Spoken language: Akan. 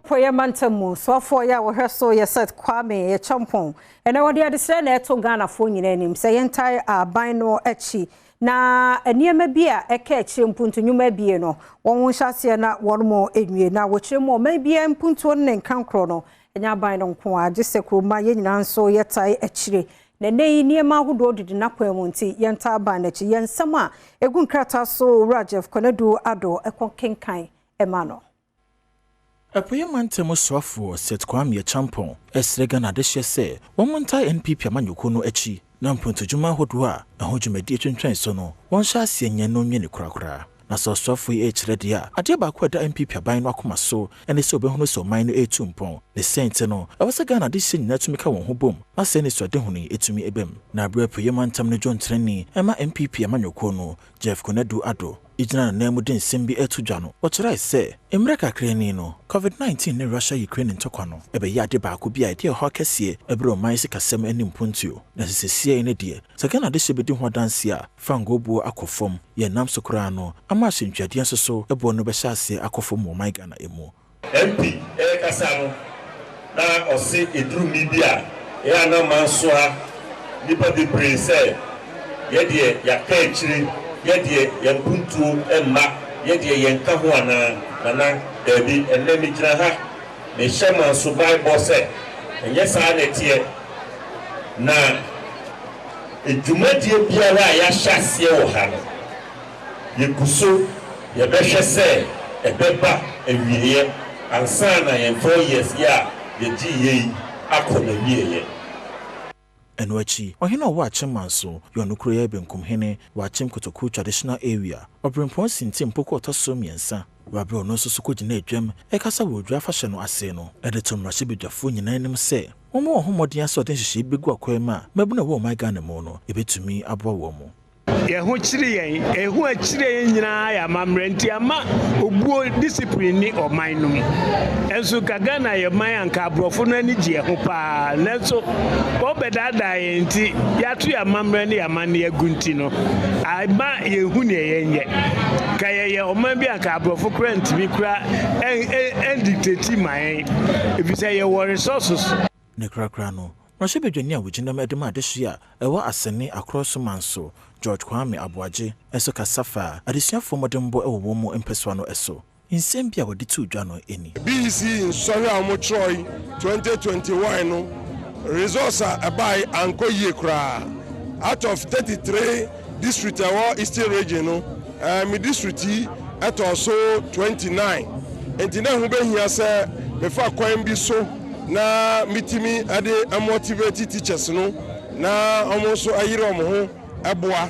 Apueeɛ Mantam mu soafoɔ yɛ a wɔhwɛ so yɛ Seth Kwame Acheampong ɛnɛ wɔde adesrɛ na ɛto Ghanafoɔ nyinaa anim sɛ yɛntae aban no akyi na nneɛma bi a ɛka akyire mpuntu nnwuma abie no wɔn nhyɛ aseɛ na wɔn mo nwie. Na wɔkyerɛ mu ɔman biara mpuntuo ne nkankorɔ no ɛnyɛ aban no nko a, gye sɛ kuroma yɛn nyinaa nso yɛtae akyire. Na nnɛ yi nneɛma ahodoɔ didi n'akwan mu nti yɛntaa aban n'akyi. Yɛn nsɛm a egu nkrataa so, Owura Jeff Konadu Ado ɛkɔ kenkan ɛma no. Apueeɛ Mantam soafoɔ Seth Kwame Acheampong ɛsrɛ Ghana adehyeɛ sɛ wɔn ntae NPP amanyɔkuo no akyi na mpuntudwuma ahodoɔ a ɛho dwumadie twentwɛn so no wɔnhyɛ aseɛ nyɛ no nwie ne korakora. Na sɛ ɔsoafoɔ yi ɛrekyerɛ deɛ a, adeɛ baako a ɛda NPP aban no akoma so ɛne sɛ wɔbɛhunu sɛ ɔman no ɛretu mpɔn. Ne sɛnti no, ɛwɔ sɛ Ghana adehyeɛ nyinaa tumi ka wɔn ho bom na sɛ ne suadehunu yi ɛtumi ɛbam. Na aberɛ Apueeɛ Mantam no dwonkyerɛni ɛma NPP amanyɔkuo no, Jeff Konadu Ado, gyina n'anan mu de nsɛm bi ɛto dwa no, wɔkyerɛe sɛ mmerɛ kakra ni no, COVID-19 ne Russia-Ukraine ntɔkwa no ɛbɛyɛ ade baako bi a ɛde ɔhaw kɛseɛ ɛberɛ ɔman sikasɛm ne mpuntuo. Na sesesiei ne deɛ, sɛ Ghana adehyeɛ bɛdi ho adanseɛ a, fangoo buo akɔ fam, yɛn nam so koraa no ama ahyɛntwadeɛ nso so ɛboɔ no bɛhyɛ aseɛ akɔ fam wɔ ɔman Ghana mu. MP ɛrekasa no na ɔse eduru mi bi a ɛyɛ anam nso a nipa bebree sɛ yɛdeɛ yɛaka akyire, yɛdeɛ yɛn mpuntuo mma, yɛdeɛ yɛn ka ho anaa. Nana, daabi, ɛnnɛ megyina ha mehyɛ Manso baebɔ sɛ ɛnyɛ saa na ɛteɛ, na edwumadie biara a yɛahyɛ aseɛ wɔ ha no, yɛgu so yɛbɛhwɛ sɛ ɛbɛba awieeɛ ansa na yɛn 4 years yi a yɛgye yɛ yi akɔ n'awieeɛ. Ɛno akyi, ɔhene a ɔwɔ Akyem Manso yɛ ɔno kuro yɛ benkumhene wɔ Akyem Kotoku Traditional Area, Ɔberempɔn Sinti Mpoko ɔtɔ so mmiɛnsa, wɔ aberɛ ɔno nso so kɔgyina adwam ɛkasa wɔ Odwira Afahyɛ no ase no, ɛde to mmarahyɛbadwafoɔ nyinaa anim sɛ wɔmmɔ wɔn ho mmɔden sɛ ɔde nhyehyɛe bɛgu akwan mu a mmabunu a ɛwɔ ɔman Ghana mu no ɛbɛtumi aboa wɔn mu. Yɛn ho kyerɛ yɛn, ɛho akyerɛ yɛn nyinaa yɛ amammerɛ nti ama obuo, discipline ni ɔman no mu. Ɛnso ka Ghana yɛ man anka aborɔfo no ani gye yɛn ho paa, nanso wɔbɛdaadaa yɛn nti yɛato yɛ amammerɛ ne yɛ amanneɛ agu. Nti no ama yɛnhu neɛ yɛnyɛ. Ka yɛyɛ ɔman bi anka aborɔfo kora ntumi kora ɛndictate ma yɛn, ɛfiri sɛ yɛwɔ resources. Ne korakora no, mmarahyɛbadwani a wɔgyina mu de ma adehye a ɛwɔ Asene Akorɔ so Manso, George Kwame Aboagye, nso kasa fa adesuafoɔ mmɔdenbɔ wɔ wɔn mu mpɛsoa no so. Nsɛm bi a wɔde too dwa no ani. BECE nsɔhwɛ a wɔkyerɛw 2021 no results a ɛbae ankɔ yie koraa. Out of 33 district ɛwɔ Eastern Region no, me district yi ɛtɔ so 29. Nti na ɛho bɛhia sɛ mefa kwan bi so na metumi ɛde motivate teachers no na wɔn nso ayere wɔn ho ɛboa.